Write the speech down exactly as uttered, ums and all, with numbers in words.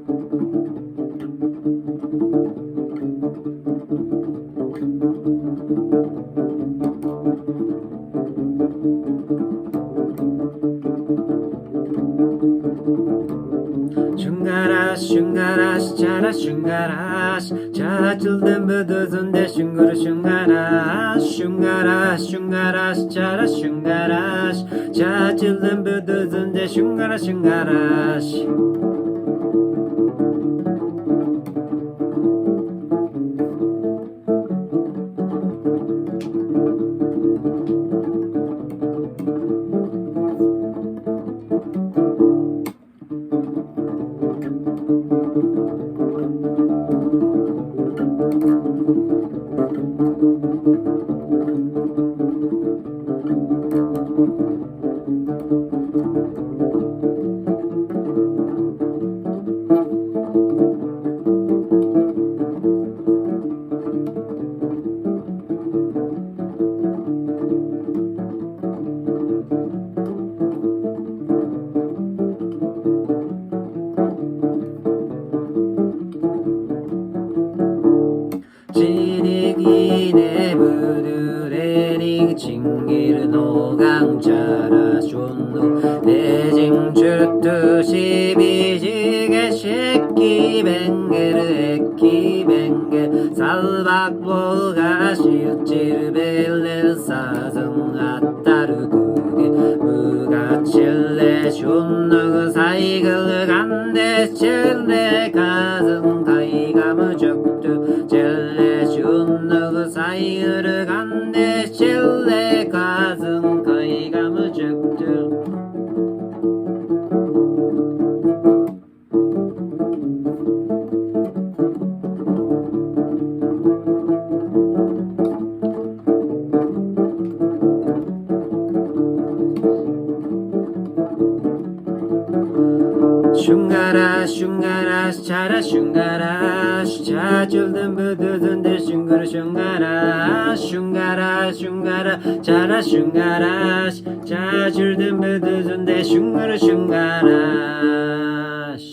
Shungarash, shungarash, charash, shungarash. Chachildimbi duzunde shungur shungarash, shungarash, shungarash, charash shungarash. Chachildimbi duzunde shungarash, shungarash. Chinik ine budu rening chingir nogang chara shunu. Dejing chutu shibi jige sheki benger eki benger. Salbak bolga shilchir belel sazın atar kuge. Buga chile shunu saygıl gande chile kazın kaygamı çöktü. Chele shunluğu sayırgande, chele kazın kaygamı çöktü. Shungarash, shungarash, charash shungarash. Chachildimbi duzunde shungur shungarash. Shungarash, shungarash, charash shungarash. Chachildimbi duzunde shungur shungarash.